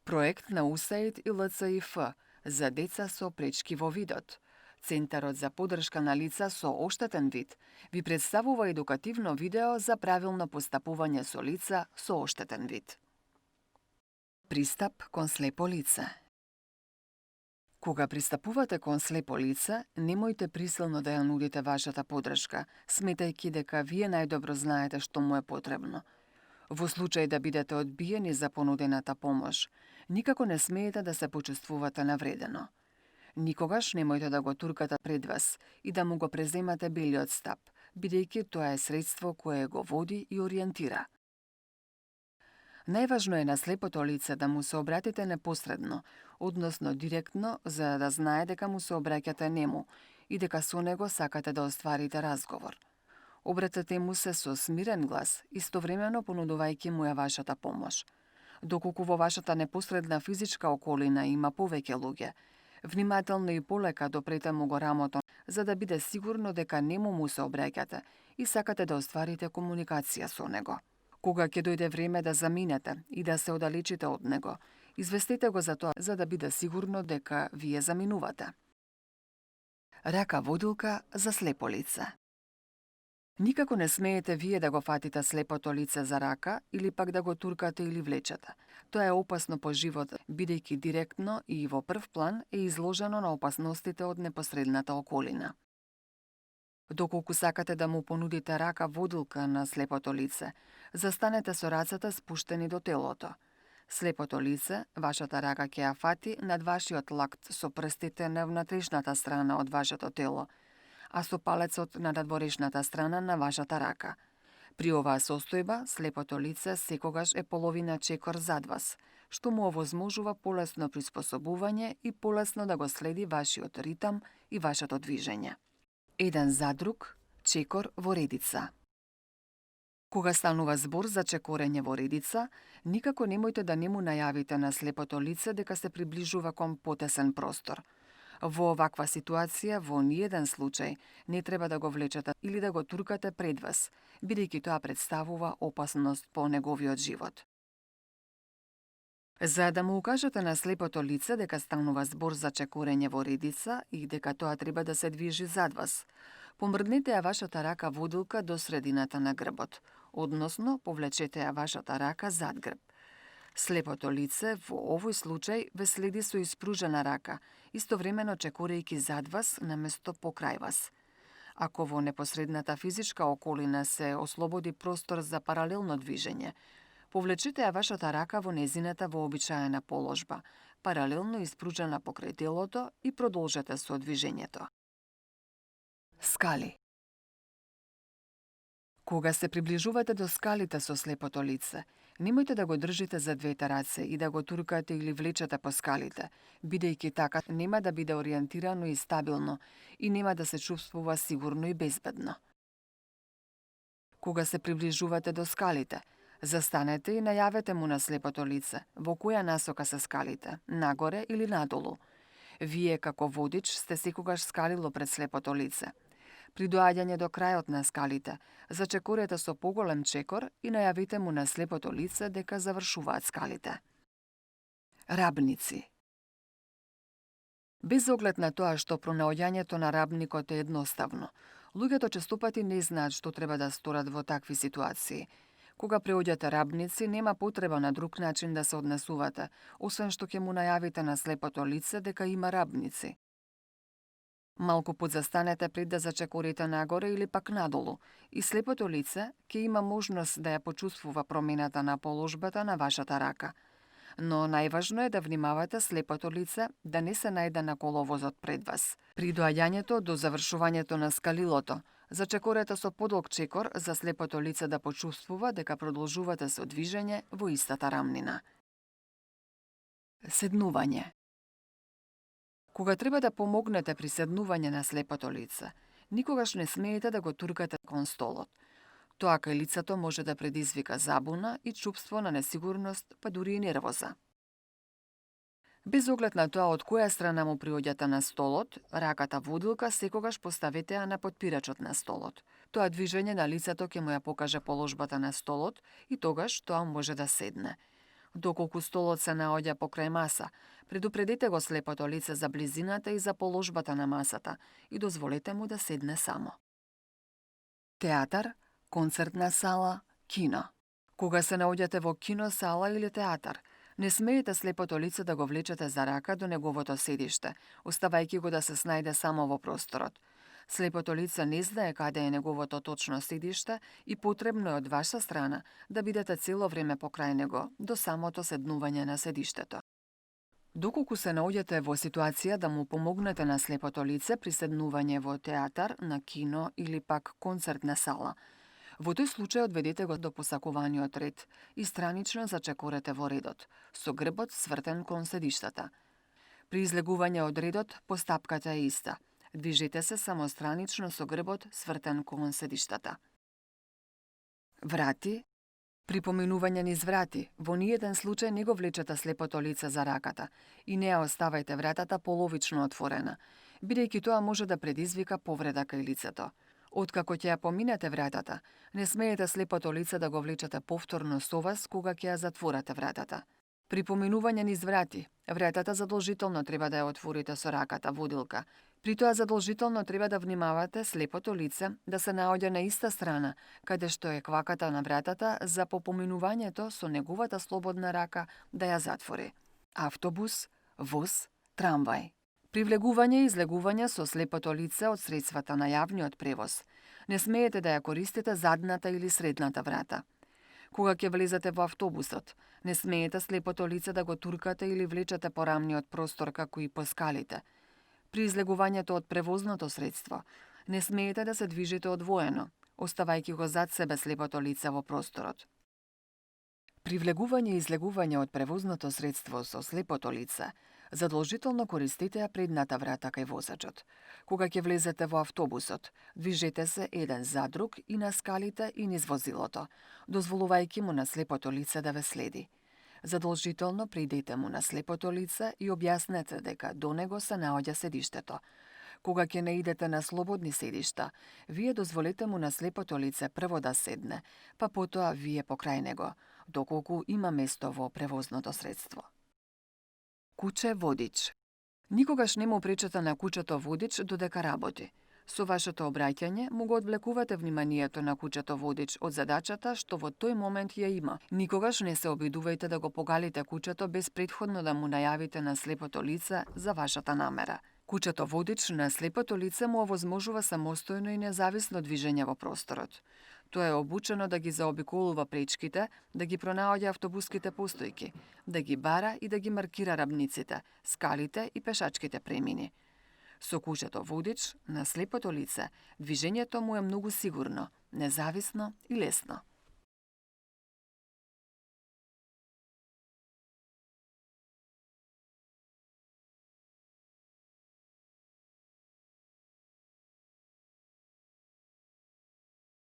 Проект на УСАИД и ЛЦИФ за деца со пречки во видот. Центарот за поддршка на лица со оштетен вид ви представува едукативно видео за правилно постапување со лица со оштетен вид. Пристап кон слепо лице. Кога пристапувате кон слепо лице, немојте присилно да ја нудите вашата поддршка, сметајќи дека вие најдобро знаете што му е потребно. Во случај да бидете одбиени за понудената помош, никако не смеете да се почувствувате навредено. Никогаш немојте да го туркате пред вас и да му го преземате белиот стап, бидејќи тоа е средство кое го води и ориентира. Најважно е на слепото лице да му се обратите непосредно, односно директно, за да знае дека му се обраќате нему и дека со него сакате да остварите разговор. Обратете му се со смирен глас, истовремено понудувајќи му ја вашата помош. Доколку во вашата непосредна физичка околина има повеќе луѓе, внимателно и полека допрете му го рамото, за да биде сигурно дека нему му се обраќате и сакате да остварите комуникација со него. Кога ќе дојде време да заминете и да се оддалечите од него, известете го за тоа, за да биде сигурно дека вие заминувате. Рака водилка за слепо лице. Никако не смеете вие да го фатите слепото лице за рака или пак да го туркате или влечете. Тоа е опасно по живот, бидејќи директно и во прв план е изложено на опасностите од непосредната околина. Доколку сакате да му понудите рака водилка на слепото лице, застанете со рацете спуштени до телото. Слепото лице, вашата рака ќе ја фати над вашиот лакт со прстите на внатрешната страна од вашето тело, а со палецот на надворешната страна на вашата рака. При оваа состојба, слепото лице секогаш е половина чекор зад вас, што му овозможува полесно приспособување и полесно да го следи вашиот ритам и вашето движење. Еден за друг, чекор во редица. Кога станува збор за чекорење во редица, никако немојте да не му најавите на слепото лице дека се приближува кон потесен простор. Во оваква ситуација, во ниеден случај, не треба да го влечете или да го туркате пред вас, бидејќи тоа представува опасност по неговиот живот. За да му укажете на слепото лице дека станува збор за чекорење во редица и дека тоа треба да се движи зад вас, помрднете ја вашата рака водилка до средината на грбот, односно повлечете ја вашата рака зад грб. Слепото лице во овој случај ве следи со испружена рака, истовремено чекорејќи зад вас наместо покрај вас. Ако во непосредната физичка околина се ослободи простор за паралелно движење, повлечете ја вашата рака во незината вообичаена положба, паралелно испружена покрај телото и продолжете со движењето. Скали. Кога се приближувате до скалите со слепото лице, немојте да го држите за двете раце и да го туркате или влечете по скалите, бидејќи така нема да биде ориентирано и стабилно и нема да се чувствува сигурно и безбедно. Кога се приближувате до скалите, застанете и најавете му на слепото лице во која насока се скалите, нагоре или надолу. Вие како водич сте секогаш скалило пред слепото лице. При доаѓање до крајот на скалите, зачекорете со поголем чекор и најавите му на слепото лице дека завршуваат скалите. Рабници. Без оглед на тоа што пронаоѓањето на рабникот е едноставно, луѓето честопати не знаат што треба да сторат во такви ситуации. Кога преоѓате рабници, нема потреба на друг начин да се однесувате, освен што ќе му најавите на слепото лице дека има рабници. Малку подзастанете пред да зачекорите нагоре или пак надолу и слепото лице ќе има можност да ја почувствува промената на положбата на вашата рака. Но најважно е да внимавате слепото лице да не се најде на коловозот пред вас. При доаѓањето до завршувањето на скалилото, зачекорете со подолг чекор за слепото лице да почувствува дека продолжувате со движење во истата рамнина. Седнување. Кога треба да помогнете при седнување на слепото лице, никогаш не смеете да го туркате кон столот. Тоа кај лицето може да предизвика забуна и чувство на несигурност, па дури и нервоза. Без оглед на тоа од која страна му приоѓате на столот, раката водилка секогаш поставете ја на потпирачот на столот. Тоа движење на лицето ќе му ја покаже положбата на столот и тогаш тоа може да седне. Доколку столот се наоѓа покрај маса, предупредете го слепото лице за близината и за положбата на масата и дозволете му да седне само. Театар, концертна сала, кино. Кога се наоѓате во киносала или театар, не смеете слепото лице да го влечете за рака до неговото седиште, оставајќи го да се снајде само во просторот. Слепото лице не знае каде е неговото точно седиште и потребно е од ваша страна да бидете цело време покрај него до самото седнување на седиштето. Доколку се наоѓате во ситуација да му помогнете на слепото лице при седнување во театар, на кино или пак концертна сала, во тој случај одведете го до посакуваниот ред и странично зачекорете во редот, со грбот свртен кон седиштата. При излегување од редот, постапката е иста. Движете се само странично со грбот свртен кон седиштата. Врати. При поминување низ врати, во ниеден случај не го влечете слепото лице за раката и не ја оставајте вратата половично отворена, бидејќи тоа може да предизвика повреда кај лицето. Откако ќе ја поминете вратата, не смеете слепото лице да го влечете повторно со вас кога ќе ја затворате вратата. При поминување низ врати, вратата задолжително треба да ја отворите со раката водилка. При тоа задолжително треба да внимавате слепото лице да се наоѓа на иста страна, каде што е кваката на вратата за по поминувањето со неговата слободна рака да ја затвори. Автобус, воз, трамвај. При влегување и излегување со слепото лице од средствата на јавниот превоз, не смеете да ја користите задната или средната врата. Кога ќе влезете во автобусот, не смеете слепото лице да го туркате или влечете по рамниот простор како и по скалите. При излегувањето од превозното средство, не смеете да се движите одвоено, оставајќи го зад себе слепото лице во просторот. При влегување и излегување од превозното средство со слепото лице, задолжително користете ја предната врата кај возачот. Кога ќе влезете во автобусот, движете се еден за друг и на скалите и низ возилото, дозволувајќи му на слепото лице да ве следи. Задолжително придете му на слепото лице и објаснете дека до него се наоѓа седиштето. Кога ќе наидете на слободни седишта, вие дозволете му на слепото лице прво да седне, па потоа вие покрај него, доколку има место во превозното средство. Куче водич. Никогаш не му пречете на кучето водич додека работи. Со вашето обраќање му го одвлекувате вниманието на кучето водич од задачата што во тој момент ја има. Никогаш не се обидувајте да го погалите кучето без претходно да му најавите на слепото лице за вашата намера. Кучето водич на слепото лице му овозможува самостојно и независно движење во просторот. Тоа е обучено да ги заобиколува пречките, да ги пронаоѓа автобуските постојки, да ги бара и да ги маркира рабниците, скалите и пешачките премини. Со кучето водич на слепото лице, движењето му е многу сигурно, независно и лесно.